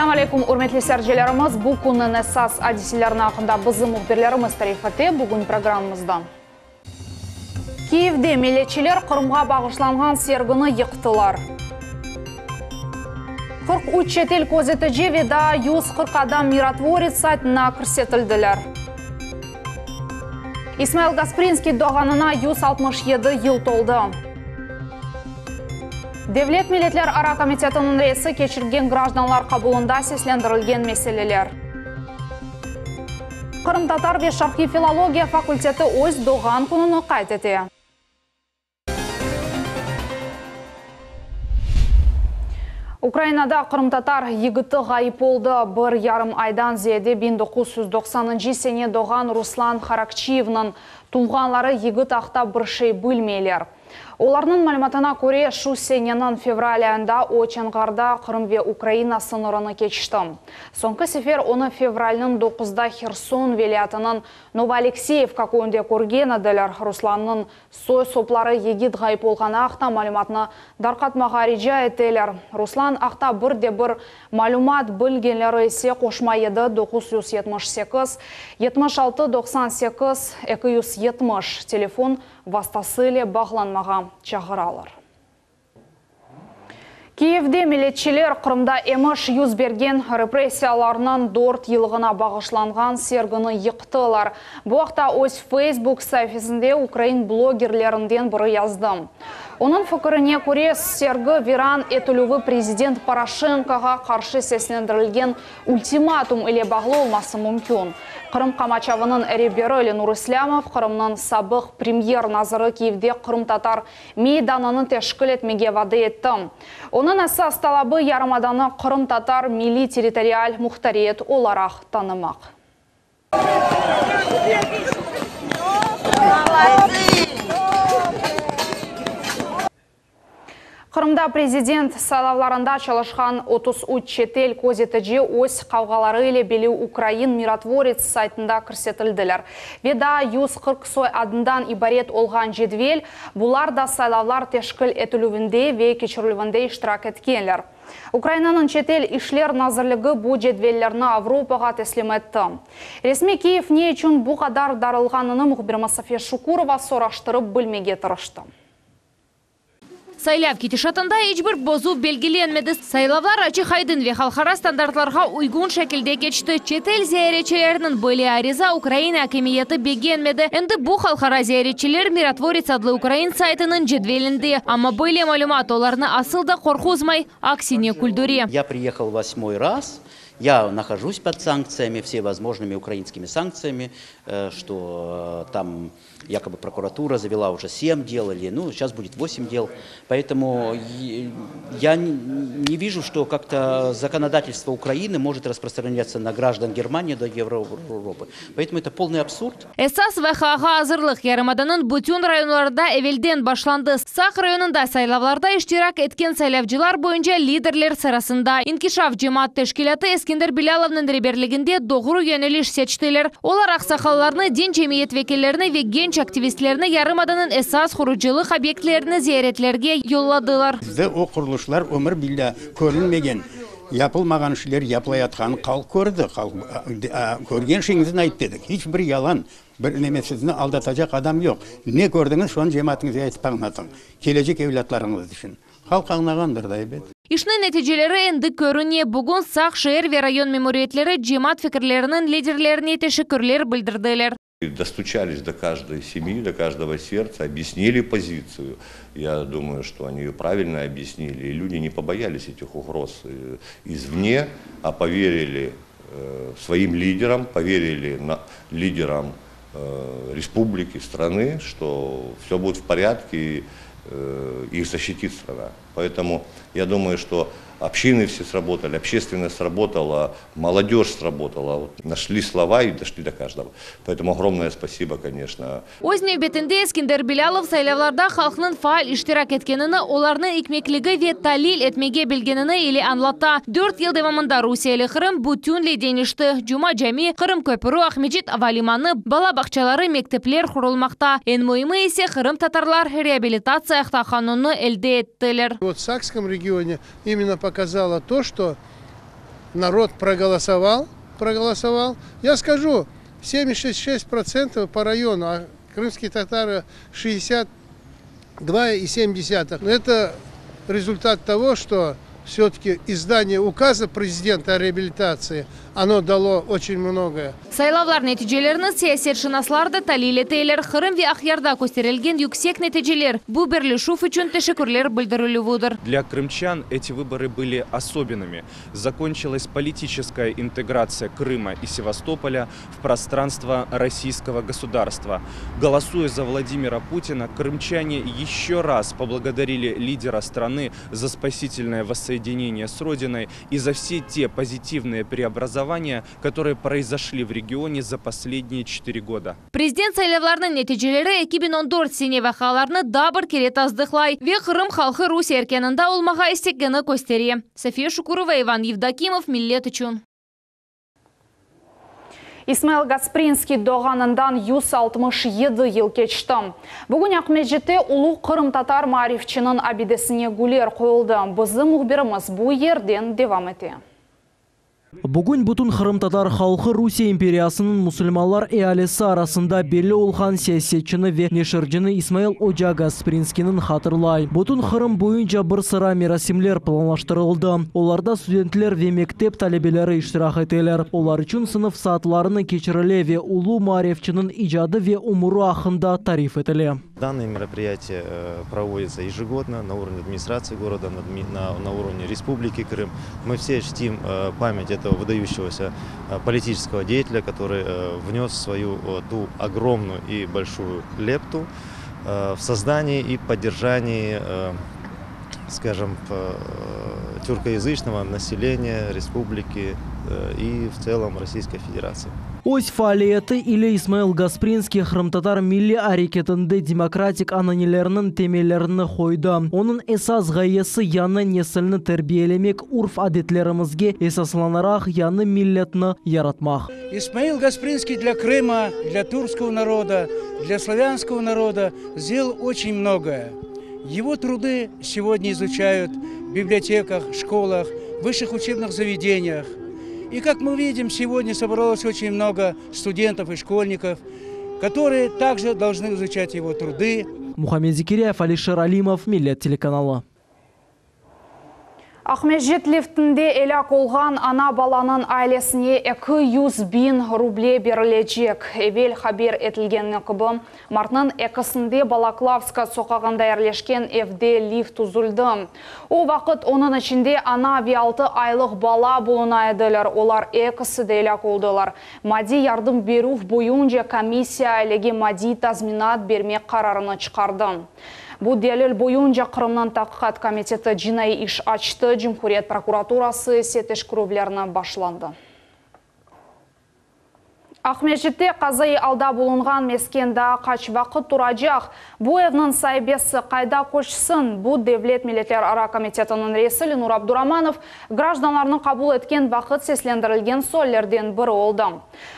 Selâm aleyküm, ürmetli seyircilerimiz! Bu künniñ esas adiselerini aqqında bizim mühbirlerimiz tarif ete bugün programmamızda. Kiyevde milletçiler Qırımğa bağışlanğan sergini yıqtılar. 43 çetel közetici ve daa 140 adam Mirotvorets saytına kirsetildiler. İsmail Gasprinskiy doğğanına 167 yıl toldı. Devlet milletlerara komitetiniñ reisi keçirgen grajdanlar qabulında seslendirilgen meseleler. Qırımtatar ve şarqiy filologiya fakulteti öz doğğan kününi qayd ete. Ukrainada qırımtatar yigiti ğayıp oldı. Bir yarım aydan ziyade 1990-ncı sene doğğan Ruslan Harakçiyevniñ tuvğanları yigit aqta bir şey bilmeyler. Olarnıñ malümatına köre, şu seneniñ fevral ayında o Çonğarda Qırım ve Ukraina sıñırını keçti. Soñki sefer onı fevralniñ doquzda Herson vilâyetiniñ Novoalekseyevka köyünde körgen ediler. Ruslannıñ soy-sopları yigit ğayıp olğanı aqta malümatnı darqatmağa rica eteler. Ruslan aqta bir de bir malümat bilgenleri ise qoşma yedi 978 76 98 270 telefon vastası ile bağlanmağa çağıralar. Kiyevde milletçiler Qırımda emiş yüz bergen repressiyalarnıñ dört yıllığına bağışlanğan sergini yıqtılar. Bu aqta öz Facebook saifesinde ukrain blogerlerinden biri yazdı. Onıñ fikirine köre, sergi viran etilüvi prezident Poroşenkoğa qarşı seslendirilgen ultimatum ile bağlı olması mümkün. Qırım qamaçavınıñ reberi Lenur İslâmov, Qırımnıñ sabıq premyer naziri Kiyevde qırımtatar meydanını teşkil etmege vade etti. Onıñ esas talabı yarımadanı qırımtatar milliy-territorial muhtariyet olaraq tanımaq. Qırımda prezident saylavlarında çalışqan 33 çetel közetici öz qavğaları ile belli ukrain Mirotvorets saytında kirsetildiler. Ve daa 140 soy adından ibaret olğan cedvel, bular da saylavlar teşkil etilüvinde ve keçirilüvinde iştirak etkenler. Ukrainanıñ çetel işler nazirligi bu cedvellerni Avropağa teslim etti. Resmiy Kiyev ne içün bu qadar darılğanını mühbirimiz Safiye Şukurova soraştırıp bilmege tırıştı. Saylav ketişatında iç bir bozuv belgilenmedi. Saylavlar açıq-aydın ve halqara standartlarğa uyğun şekilde keçti. Çetel ziyaretçileriniñ böyle ariza Ukraina akimiyeti begenmedi. Endi bu halqara ziyaretçiler Mirotvorets adlı ukrain saytınıñ cedvelinde. Amma böyle malümat olarnı asıl da qorquzmay, aksine küldüre. Я приехал восьмой раз, я нахожусь под санкциями, всевозможными украинскими санкциями, что там якобы прокуратура завела уже 7 дел, или, ну, сейчас будет 8 дел. Поэтому я не вижу, что как-то законодательство Украины может распространяться на граждан Германии до Европы. Поэтому это полный абсурд. Esas VHAğa azırlıq yarımadanıñ bütün rayonlarında evelden başlandı. Saq rayonında saylavlarda iştirak etken saylavcılar boyunca liderler sırasında İnkişaf cemaat teşkilâtı Eskender Bilâlovnıñ reberliginde doğru yöneliş seçtiler. Olar aqsaqallarnı, din cemiyet vekillerini ve genç aktivistlerni yarımadanıñ esas qurucılıq obyektlerini ziyaretlerge yolladılar. Bizde o qurulışlar ömür billâ körünmegen, yapılmağan işler yapılayatqanın halq kördi. Halq körgen şeyiñizni ayt dedik. Hiç bir yalan, bir neme sizni aldatacaq adam yoq. Ne kördiñiz, şonı cemaatıñızğa aytıp añlatıñ. Kelecek evlâtlarıñız içün. Halq añlağandır da, ebet. İşniñ neticeleri endi körüne. Bugün Saq şeer ve rayon memuriyetleri cemaat fikirleriniñ liderlerine teşekkürler bildirdiler. Достучались до каждой семьи, до каждого сердца, объяснили позицию. Я думаю, что они ее правильно объяснили. И люди не побоялись этих угроз извне, а поверили своим лидерам, поверили лидерам республики, страны, что все будет в порядке, и их защитит страна. Поэтому я думаю, что общины все сработали, общественность сработала, молодежь сработала. Вот нашли слова и дошли до каждого. Поэтому огромное спасибо, конечно. Öz nevbetinde Eskender Bilâlov saylavlarda halqnıñ faal iştirak etkenini, olarnıñ ikmetligi ve talil etmege bilgenini ile añlata. Dört yıl devamında rusiyeli Qırım bütünley deñişti. Cuma cami, Qırım köpüri, Aqmescit ava limanı, bala bağçaları, mektepler qurulmaqta. Eñ müimi ise qırımtatarlar reabilitatsiya aqta qanunnı elde ettiler. Вот в Сакском регионе именно показало то, что. Народ проголосовал, проголосовал. Я скажу, 76% по району, а крымские татары 62,7. Это результат того, что все-таки издание указа президента о реабилитации, оно дало очень многое. Saylavlar neticelerini siyasetşınaslar da talil eteler. Qırım ve Aqyarda kösterilgen yüksek neticeler bu birleşüv içün teşekkürler bildirilüvidir. Для крымчан эти выборы были особенными. Закончилась политическая интеграция Крыма и Севастополя в пространство российского государства. Голосуя за Владимира Путина, крымчане еще раз поблагодарили лидера страны за спасительное воссоединение с Родиной и за все те позитивные преобразования, которые произошли в регионе за последние 4 года. Prezident saylavlarınıñ neticeleri 2014 sene vaqialarını daa bir kere tasdıqlay ve Qırım halqı Rusiye erkânında olmağa istegini köstere. Safiye Şukurova, Ivan Евдокимов, Millet içün. İsmail Gasprinskiy doğğanından 167 yıl keçti. Bugün Aqmescitte ulu qırımtatar maarifçiniñ abidesine güller qoyuldı. Bizim mühbirimiz bu yerden devam ete. Bugün bütün qırımtatar halqı Rusiye imperiyasınıñ musulmanlar ealisi arasında belli olğan siyasetçini ve neşircini İsmail Oca Gasprinskiyni hatırlay. Bütün Qırım boyunca bir sıra merasimler planlaştırıldı. Olarda studentler ve mektep talebeleri iştirak eteler. Olar içün sınıf saatleri keçirile ve ulu maarifçiniñ icadı ve ömüri aqqında tarif etile. Данное мероприятие проводится ежегодно на уровне администрации города, на уровне Республики Крым. Мы все чтим память этого выдающегося политического деятеля, который внес свою ту огромную и большую лепту в создании и поддержании, скажем, тюркоязычного населения республики и в целом Российской Федерации. Öz faaliyeti ile İsmail Gasprinskiy qırımtatar milliy areketinde demokratik ananeleriniñ temellerini qoydı. Onıñ esas ğayesi yañı nesilni terbiyelemek urf-adetlerimizge esaslanaraq yañı milletni yaratmaq. Исмаил Гаспринский для Крыма, для тюркского народа, для славянского народа сделал очень многое. Его труды сегодня изучают в библиотеках, школах, высших учебных заведениях. И как мы видим, сегодня собралось очень много студентов и школьников, которые также должны изучать его труды. Мухаммед Зикирияев, Алишер Алимов, Millet телеканалы. Aqmescit liftinde elâk olğan ana balanıñ ailesine 200 biñ ruble berilecek. Evel haber etilgeni kibi, martnıñ ekisinde Balaklavska soqağında yerleşken evde lift üzüldi. O vaqıt onıñ içinde ana ve 6 aylıq bala buluna ediler. Olar ekisi de elâk oldılar. Maddiy yardım berüv boyunca komissiya ailege maddiy tazminat bermek qararını çıqardı. Bu delil boyunca Qırımnıñ Taqiqat komiteti cinaiy iş açtı, Cumhuriyet prokuraturası ise teşkerüvlerni başladı. Aqmescitte qazaiy alda bulunğan mesken daa qaç vaqıt turacaq? Bu evniñ saibesi qayda köçsin? Bu Devlet milletlerara komitetiniñ reisi Lenur Abduramanov grajdanlarnı qabul etken vaqıt seslendirilgen suallerden biri oldı.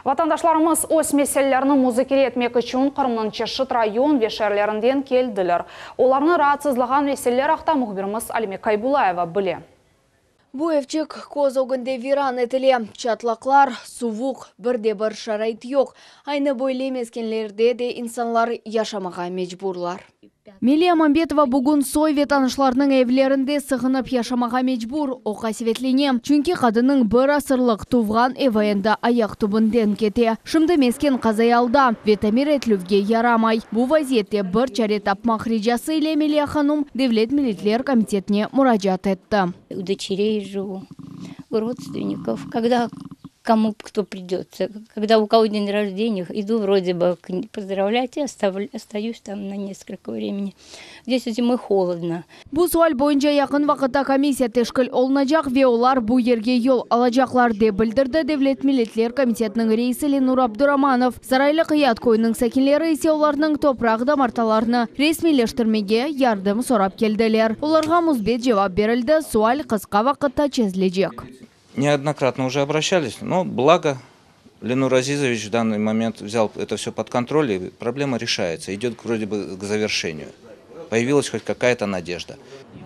Vatandaşlarımız öz meselelerini muzakere etmek içün Qırımnıñ çeşit rayon ve şeerlerinden keldiler. Olarnı raatsızlağan meseleler aqta mühbirimiz Alime Kaybulayeva bile. Bu evçik köz ögünde viran etile. Çatlaqlar, suvuq, bir de bir şarait yoq. Aynı böyle meskenlerde de insanlar yaşamağa mecburlar. Meliya Mambetova bugün soy ve tanışlarınıñ evlerinde sığınıp yaşamağa mecbur. O qasevetlene. Çünki qadınnıñ bir asırlıq tuvğan evi endi ayaq tübünden kete. Şimdi mesken qazaiy alda ve tamir etilüvge yaramay. Bu vaziyette bir çare tapmaq ricası ile Meliya hanım Devlet milletler komitetine muracaat etti. У дочерей живу, у родственников. Когда кому кто придется, когда у кого день рождения, иду вроде бы поздравлять и остаюсь там на несколько времени. Здесь зимой холодно. Bu sual boyunca yaqın vaqıtta komissiya teşkil olunacaq ve olar bu yerge yol alacaqlar dep bildirdi Devlet milletler komitetiniñ reisi Lenur Abduramanov. Saraylı Qıyat köyüniñ sakinleri ise olarnıñ topraq damartılarını resmiyleştirmege yardım sorap keldiler. Olarğa müsbet cevap berildi, sual qısqa vaqıtta çezilecek. Неоднократно уже обращались, но благо Ленур Азизович в данный момент взял это все под контроль, и проблема решается, идет вроде бы к завершению. Появилась хоть какая-то надежда.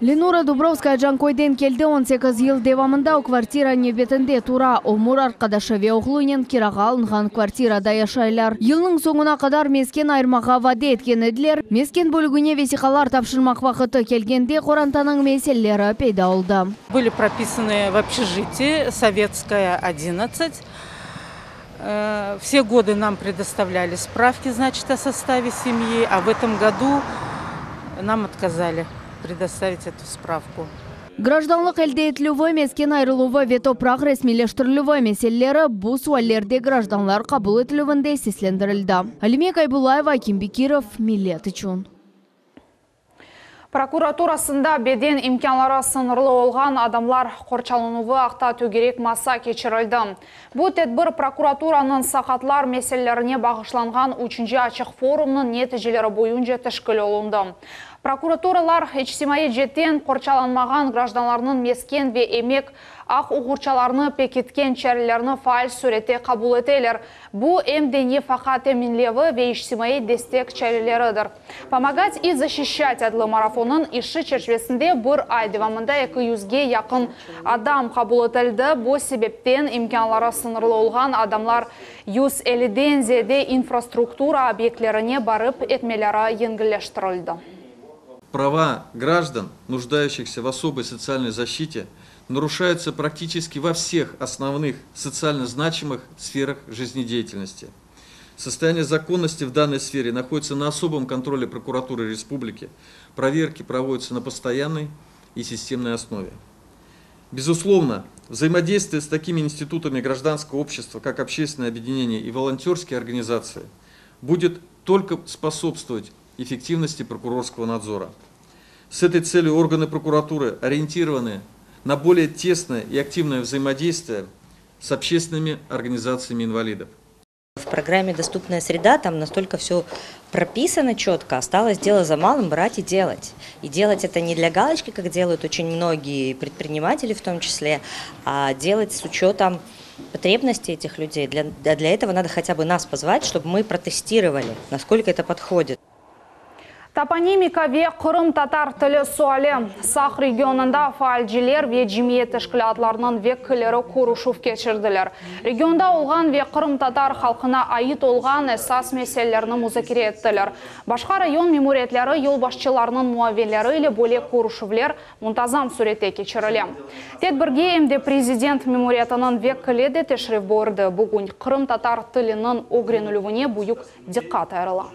Lenura Dubrovskaya Canköyden keldi. 18 yıl devamında o kvartira nevbetinde tura. Ömür arqadaşı ve oğlunen kirağa alınğan kvartirada yaşaylar. Yılnıñ soñuna qadar mesken ayırmağa vade etken ediler. Mesken bölügine vesiqalar tapşırmaq vaqıtı kelgende qorantanıñ meseleleri peyda oldı. Были прописаны в общежитии Советская, 11. Все годы нам предоставляли справки, значит, о составе семьи, а в этом году нам отказали предоставить эту справку. Grajdanlıq elde etilüvi, mesken ayırıluvı ve topraq resmiyleştirilüvi meseleleri bu sualler de grajdanlar qabul etilüvinde seslendirildi. Alime Kaybullayeva, Akim Bekirov, Millet içün. Prokuraturasında beden imkânları sıñırlı olğan adamlar qorçalanuvı aqta tögerek masa keçirildi. Bu tedbir prokuraturanıñ saqatlar meselelerine bağışlanğan üçünci açıq forumnıñ neticeleri boyunca teşkil olundı. Prokuraturalar içtimaiy ceetten qorçalanmağan grajdanlarnıñ mesken ve emek aq-uquqlarını pekitken çarelerni faal sürette qabul eteler. Bu em de nefaqa teminlevi ve içtimaiy destek çareleridir. Pomogать и защищать adlı marafonnıñ işi çerçivesinde bir ay devamında 200ge yaqın adam qabul etildi. Bu sebepten imkânları sıñırlı olğan adamlar 150den ziyade infrastruktura obyektlerine barıp etmeleri yengilleştirildi. Права граждан, нуждающихся в особой социальной защите, нарушаются практически во всех основных социально значимых сферах жизнедеятельности. Состояние законности в данной сфере находится на особом контроле прокуратуры республики. Проверки проводятся на постоянной и системной основе. Безусловно, взаимодействие с такими институтами гражданского общества, как общественное объединение и волонтерские организации, будет только способствовать эффективности прокурорского надзора. С этой целью органы прокуратуры ориентированы на более тесное и активное взаимодействие с общественными организациями инвалидов. В программе «Доступная среда» там настолько все прописано четко, осталось дело за малым брать и делать. И делать это не для галочки, как делают очень многие предприниматели в том числе, а делать с учетом потребностей этих людей. Для, для этого надо хотя бы нас позвать, чтобы мы протестировали, насколько это подходит. Toponimika ve qırımtatar tili suali. Saq regionında faalciler ve cemiyet teşkilâtlarınıñ vekilleri körüşüv keçirdiler. Regionda olğan ve qırımtatar halqına ait olğan esas meselelerni muzakere ettiler. Başqa rayon memuriyetleri yolbaşçılarınıñ muavinleri ile böyle körüşüvler muntazam sürette keçirile. Tedbirge em de prezident memuriyetiniñ vekili de teşrif buyurdı. Bugün qırımtatar tiliniñ ögrenilüvine büyük diqqat ayırıla.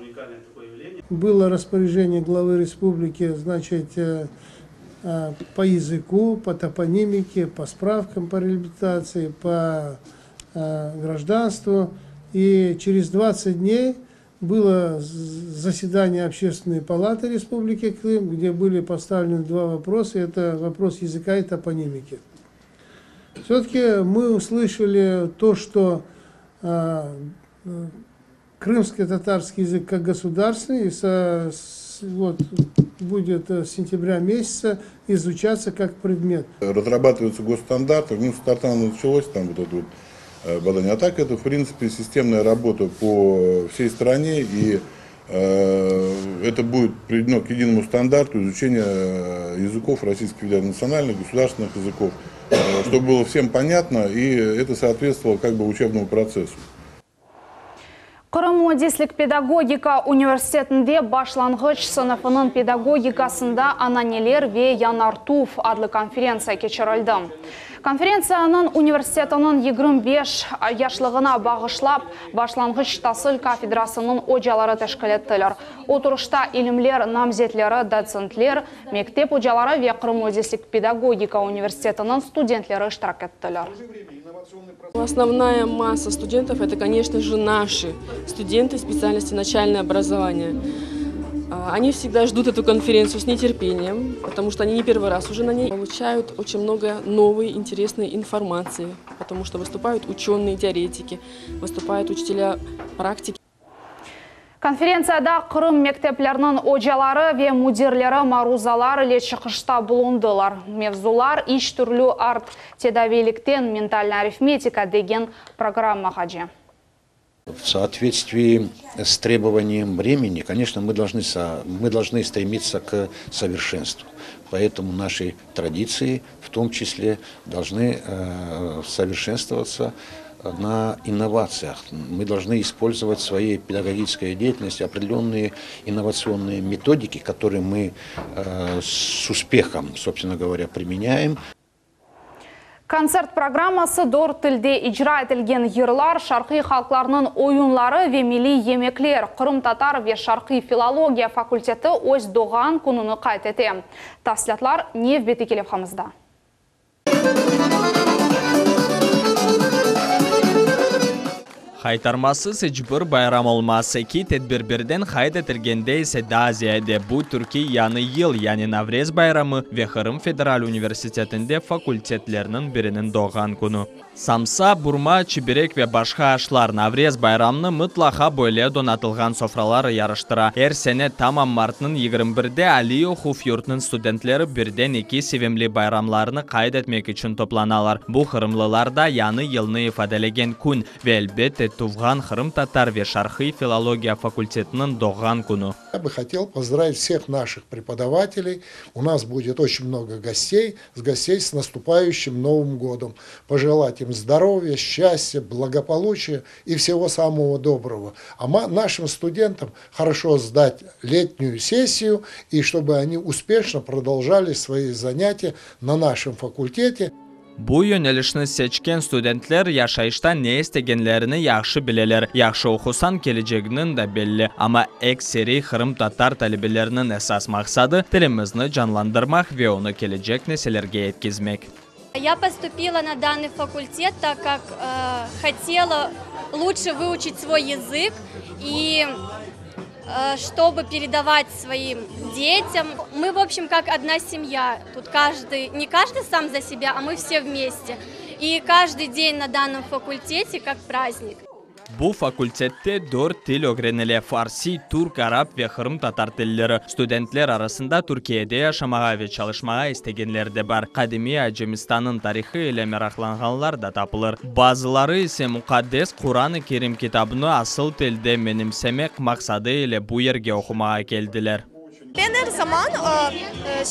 Было распоряжение главы республики, значит, по языку, по топонимике, по справкам по реабилитации, по гражданству. И через 20 дней было заседание Общественной палаты Республики Крым, где были поставлены два вопроса. Это вопрос языка и топонимики. Все-таки мы услышали то, что крымско-татарский язык как государственный со, с, вот, будет с сентября месяца изучаться как предмет. Разрабатываются госстандарты, ну, с Татарстана началось там вот это вот бадание. А так это, в принципе, системная работа по всей стране, и э, это будет приведено к единому стандарту изучения языков Российской Федерации, национальных, государственных языков, чтобы было всем понятно, и это соответствовало как бы учебному процессу. Qırım müendislik pedagogika universitetinde başlanğıç sınıfınıñ pedagogikasında ananeler ve yañartuv adlı konferentsiya keçirildi. Konferentsiyanıñ universitetiniñ 25 yaşlığına bağışlap başlanğıç tasil kafedrasınıñ ocaları teşkil ettiler. Oturışta ilimler namzetleri, dotsentler, mektep ocaları ve Qırım müendislik pedagogika universitetiniñ studentleri iştirak ettiler. Основная масса студентов – это, конечно же, наши студенты специальности начальное образование. Они всегда ждут эту конференцию с нетерпением, потому что они не первый раз уже на ней получают очень много новой интересной информации, потому что выступают ученые, теоретики, выступают учителя практики. Konferentsiyada Qırım mektepleriniñ ocaları ve müdirleri maruzalar ile çıqışta bulundılar. Mevzular iç türlü art tedaviylikten mental arifmetika degen programmağace. В соответствии с требованием времени, конечно, мы должны, мы должны стремиться к совершенству. Поэтому наши традиции в том числе должны э, совершенствоваться на инновациях. Мы должны использовать в своей педагогической деятельности определенные инновационные методики, которые мы э, с успехом, собственно говоря, применяем. Kontsert programması dört tilde icra etilgen yırlar, şarqiy halqlarnıñ oyunları ve milliy yemekler, qırımtatar ve şarqiy filologiya fakulteti öz doğğan kününi qayd ete. Tafsilâtlar nevbetteki levhamızda. Haytarmasız iç bir bayram olmaz. Eki tedbir birden qayd etilgende ise daa ziyade. Bu, türkiy Yañı yıl, yani Navrez bayramı ve Qırım federal universitetinde fakultetlerniñ biriniñ doğğan künü. Samsa, burma, çiberek ve başqa aşlar Navrez bayramını mıtlaqa böyle donatılğan sofralar yaraştıra. Er sene tamam martnıñ yigirmi birde aliy oquv yurtnıñ studentleri birden eki sevimli bayramlarını qayd etmek içün toplanalar. Bu qırımlılarda Yañı yılnı ifadelegen kün ve, elbette, tuvğan qırımtatar ve şarqiy filologiya fakultetiniñ doğğan künü. Я бы хотел поздравить всех наших преподавателей. У нас будет очень много гостей, с гостей с наступающим Новым годом. Пожелать им здоровья, счастья, благополучия и всего самого доброго. А нашим студентам хорошо сдать летнюю сессию и чтобы они успешно продолжали свои занятия на нашем факультете. Bu yönelişni seçken studentler yaşayışta ne istegenlerini yahşı bileler. Yahşı oqusañ, kelecegiñ de belli. Amma ekseriy qırımtatar talebeleriniñ esas maqsadı tilimizni canlandırmaq ve onı kelecek nesillerge yetkizmek. Я поступила на данный факультет, так как э, хотела лучше выучить свой язык и э, чтобы передавать своим детям. Мы, в общем, как одна семья. Тут каждый, не каждый сам за себя, а мы все вместе. И каждый день на данном факультете как праздник. Bu fakultette dört til ögrenile: farsiy, türk, arap ve qırımtatar tilleri. Studentler arasında Türkiyede yaşamağa ve çalışmağa istegenler de bar. Qadimiy Acemistannıñ tarihı ile meraqlanğanlar da tapılır. Bazıları ise muqaddes Quran-ı Kerim kitabını asıl tilde menimsemek maqsadı ile bu yerge oqumağa keldiler. Ben er zaman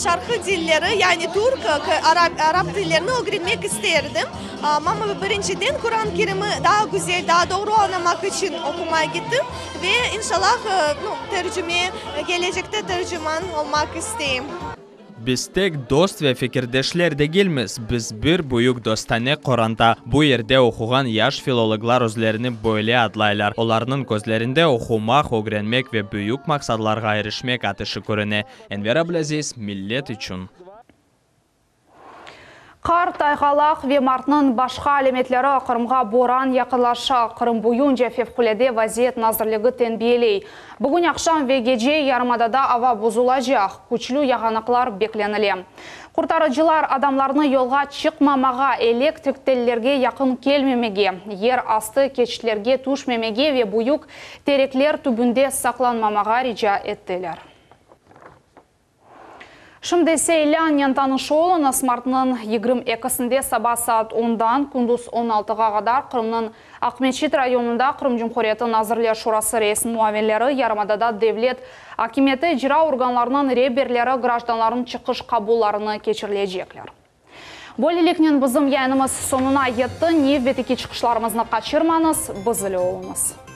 şarqı dilleri, yani türk, arap, arap tillerini ögrenmek isterdim. Amma birinciden Quran Kerim'i daa güzel, daa doğru añlamaq içün oqumaya gittim ve inşallah, nu, tercüme, kelecekte tercüman olmaq isteyim. Biz tek dost ve fikirdeşler degilmiz, biz bir büyük dostane qoranta. Bu yerde oquğan yaş filologlar özlerini böyle adlaylar. Olarnıñ közlerinde oqumaq, ögrenmek ve büyük maqsadlarğa irişmek ateşi körüne. Enver Ablâziz, Millet içün. Qar, tayğalaq ve martnıñ başqa alâmetleri Qırımğa boran yaqınlaşa. Qırım boyunca Fevqulâde vaziyet nazirligi tenbiyeley. Bugün aqşam ve gece yarımadada ava bozulacaq, küçlü yağanaqlar beklenile. Qurtarıcılar adamlarnı yolğa çıqmamağa, elektrik tellerge yaqın kelmemege, yer astı keçitlerge tüşmemege ve büyük terekler tübünde saqlanmamağa rica ettiler. Şimdi ise ilânnen tanış oluñız. Martnıñ 22-sinde saba saat ondan kündüz 16-ğa qadar Qırımnıñ Aqmeçit rayonında Qırım Cumhuriyeti Nazirler Şurası reisiniñ muavinleri, yarımadada devlet akimiyeti icra organlarınıñ reberleri grajdanlarnıñ çıqış qabullarını keçirilecekler. Böyleliknen bizim yayınımız soñuna yetti. Nevbetteki çıqışlarımıznı qaçırmañız, biz ile oluñız.